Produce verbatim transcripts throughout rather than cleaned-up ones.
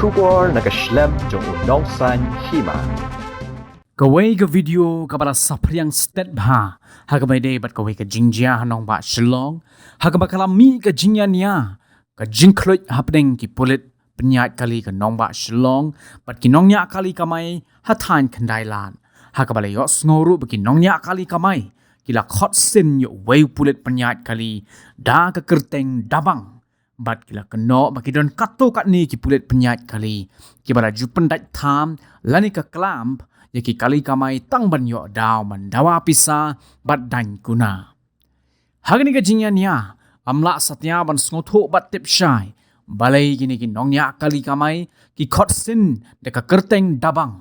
Khubor na ka shlem jong u Nongsaiñ Hima. Kawei ka video kaba la saphriang stet bha ha kaba ïadei bad kawei ka jingjia ha nongbah Shillong, ha kaba ka la mih ka jingïania ka jingkhluit hapdeng ki pulit pynïaid kali ka nongbah Shillong bad ki nongñiah kali kamai ha thaiñ Khyndailad, ha kaba la ïohsngew ruh ba ki nongñiah kali kamai ki la khot sin ïa uwei u pulit pynïaid kali da ka kyrteng Dabang, bad ki la kynnoh ba ki don katto katne ki pulit pynïaid kali kiba la ju pyndait tham lane ka clamp ïa ki kali kamai tang ban ïoh daw ban dawa pisa bad daiñ kuna. Ha kane ka jingïania, ym lah satia ban sngewthuh bad tip shai balei kine ki nongñiah kali kamai ki khot sin da ka kyrteng Dabang.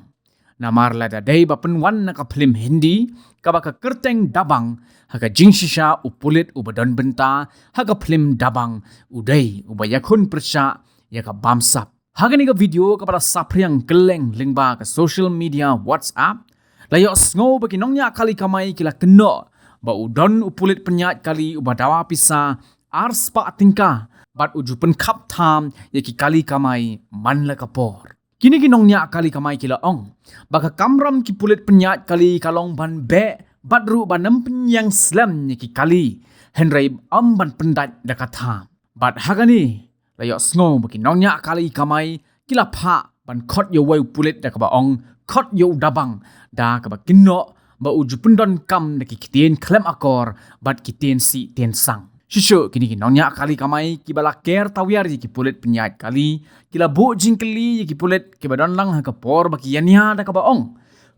Namar lada dei ba pynwan na ka phlim Hindi kaba ka kyrteng Dabang, ha ka jingshisha u pulit uba don bynta ha ka phlim Dabang u dei uba ïakhun pyrshah ïa ka bamsap. Ha kane ka video kaba la saphriang kylleng lyngba ka social media WhatsApp, la ïohsngew ba ki nongñiah kali kamai ki la kynnoh ba u don u pulit pynïaid kali uba dawa pisa ar spah tyngka bad u ju pynkhap tham ïa ki kali kamai man la ka por. Kine ki nongñiah kali kamai ki la ong ba ka kamram ki pulit pynïaid kali ka long ban beh bad ruh ban ym pynïeng slem ïa ki kali, hynrei ym ban pyndait da ka tham. Bad ha kane la ïohsngew ba ki nongñiah kali kamai ki la phah ban khot ïa uwei u pulit da kaba ong khot ïa u Dabang, da kaba kynnoh ba u ju pyndonkam da ki ktien khlem akor bad ki ktien sih ktien sang. Shisha kine ki nongñiah kali kamai kiba la ker tawiar ïa ki pulit pynïaid kali ki la buh jingkylli ïa ki pulit kiba don lang ha ka por ba ki ïania da kaba ong,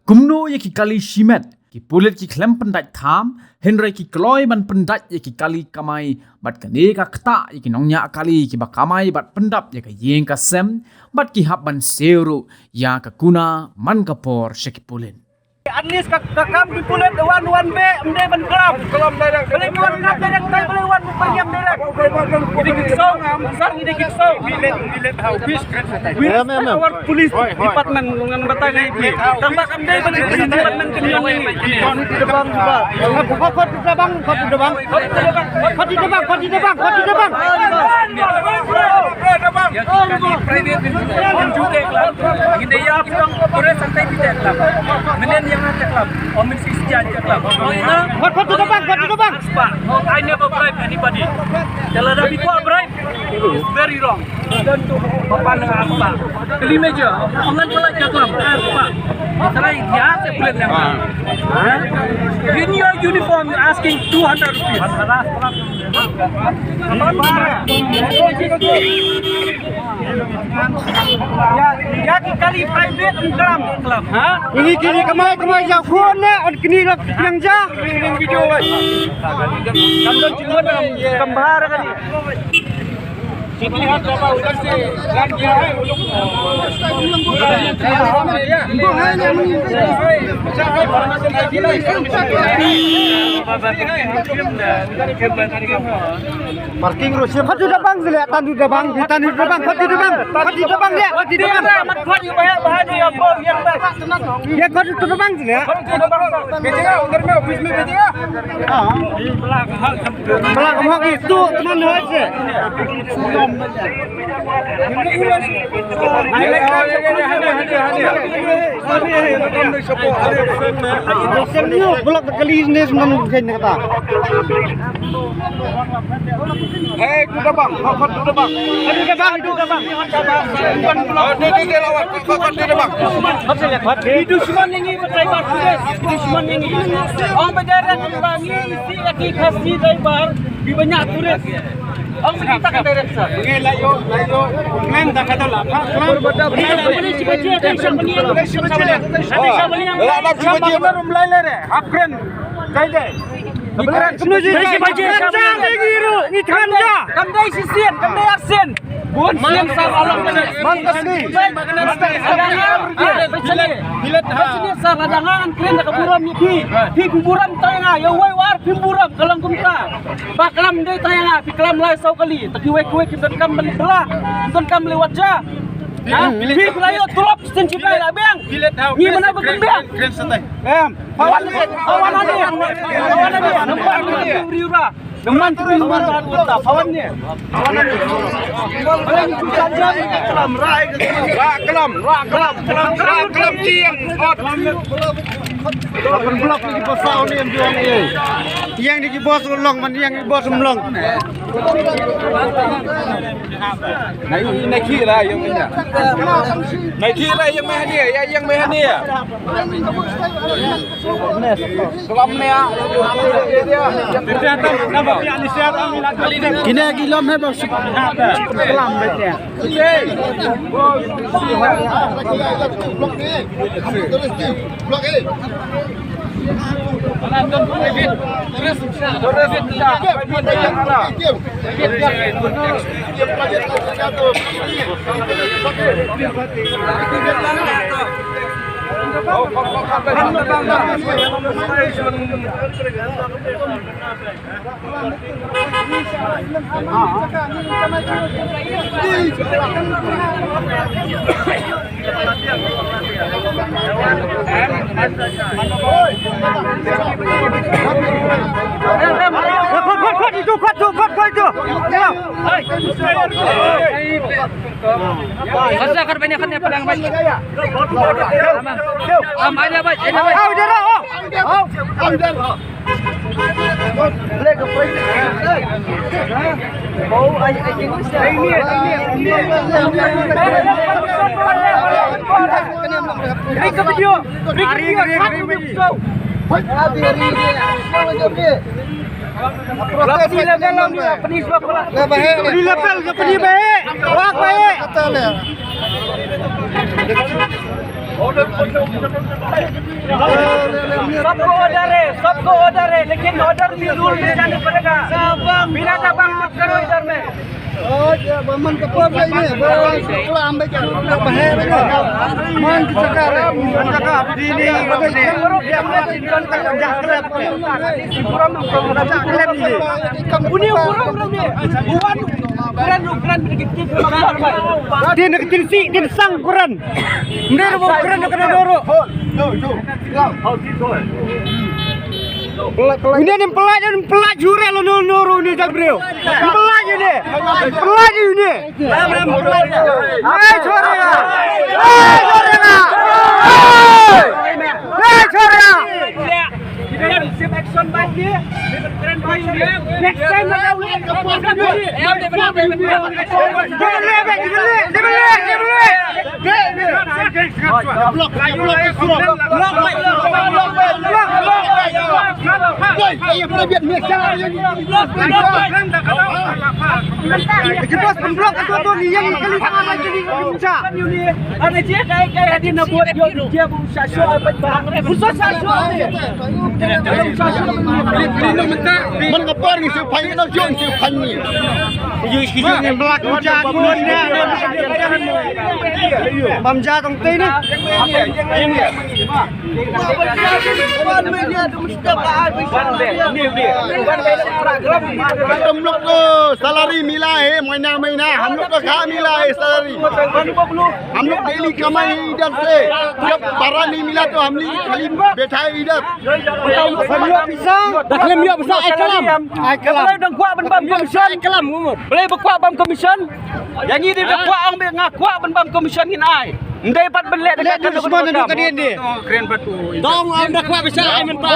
kumno ïa ki kali shimet ki pulit ki khlem pyndait tham, hynrei ki kloi ban pyndait ïa ki kali kamai bad kane ka ktah ïa ki nongñiah kali kiba kamai bad pyndap ïa ka ïing ka sem bad ki hap ban siew ruh ïa ka kuna man ka por sha ki pulit. At least ka, ka kam ki pulit wan wan beh, ym dei ban klam. Klam direct. Klam direct, tai beli wan beri yang direct. Ini kita song, sang ini kita song. We let, we let how peace. We respect our police department ngan batai ngai pi. Tang ba kam dei ban police department kan yang ini. Koti Dabang, Koti Dabang, Koti Dabang, Koti Dabang, Koti Dabang. Private institution, you take club. Ini ya kita boleh santai kita club. Menen yang ada club. Omen si sekian club. Oh, ini. Koti Dabang, Koti Dabang. I never bribe anybody. Kalau ada people bribe, it's very wrong. Dan tu papan dengan apa? Kali meja, online pula cakap apa? Serai dia sebulan yang lalu. In your uniform, you're asking two hundred rupees. Ya, ya ki kali private club. Ha? Ini kini kamai kamai ya khun ne, kini lak yang ja. Ini video kan. Kan don cuma kembar kan. Parking ruh siap. Koti Dabang sih, Koti Dabang, Koti Dabang, Koti Dabang, Koti Dabang, Koti Dabang. Ya, Koti Dabang sih. Koti Dabang. Bela kemah itu teman hoje. Blok kali ini sembilan kata. Hei, tu Dabang, kau tu Dabang. Tu Dabang, tu Dabang. Itu semua ini betul. Itu semua ini. Orang berjalan bangi. Isi aki khasi dai bar, bi banyak turis. Ang kita ka direct sa. Ngi la ïoh, la ïoh. Ngi da ka dola. Ni da beli si baje, ada siapa ni? Ada siapa ni? Ada siapa ni? La la si baje baru mulai lere. Hapren. Jai jai. Ni kren. Ni si baje, siapa ni? Ni kren ja. Kam dai sisin, kam dai arsin. Bun sien sar alang kane. Man kasni. Sar alang kren da ka burom ni phi. Phi phi burom tang nga, ya wai war phi burom ka long kumta. Ba klam dei tang nga, phi klam lai saw kali. Ta ki wai ki wai ki donkam ban bela. Donkam lewat ja. Ha? Phi phi la ïoh tulop sien ki bai la biang. Ni mana ba kin biang. Kren santai. Em. Pawan ni, pawan ni. Pawan ni. Riura. Number three, number one, kota, pawan ni. Rak kelam, rak kelam, rak kelam, rak kelam, tiang, ot. Lapan belas ni pasal ni yang jual ni. Yang di bos long, man yang di bos long. Nai, nai kira yang mana? Nai kira yang mana ni? Ya, yang mana ni? Kine ki lom he ba suk. Kelam bete. Khasa kar bani khat ne padang bai. Am, aja bai, aja bai. Au, dara, au. Au, au, dara. Ring ke video. Ring ke video. Ring, ring, ring. Ring level ke peni bae. Wak bae. सबको ऑर्डर है, सबको ऑर्डर है, लेकिन ऑर्डर भी रूल में जाने पड़ेगा। बिना दबंग मत करो इधर में। Oi, ba man ka por lai ne, ba klam ba ka ba he ba ne. Man ki chaka re, man chaka bidi ni. Uni burom burom ni. Buan buan buan. Tin tin si tin sang kuran. Ndir bo kuran ka doro. Uni ni pelaj, ni pelaj jure lo nuru ni jabreo. Pelaj ni. Pelaj ni. Hei, chore nga! Hei, chore nga! Hei! Hei, chore nga! Next time, Bam ja tong tei ne. हम लोग को सैलरी मिला है महीना महीना, हम लोग को कहाँ मिला है सैलरी? हम लोग डेली कमाई है इधर से, जब बारह नहीं मिला तो हम लोग खाली बैठा है इधर। Dakhlim ïoh pisa ai kalam. Ai kalam. Dang kwah ban bam commission. Ai kalam umur. Balei ba kwah bam commission? Yang ini ba kwah ong ba nga kwah ban bam commission ngin ai. Ndai pat ban leh da ka dushman ka dien de. Dong am da kwah pisa ai men pa.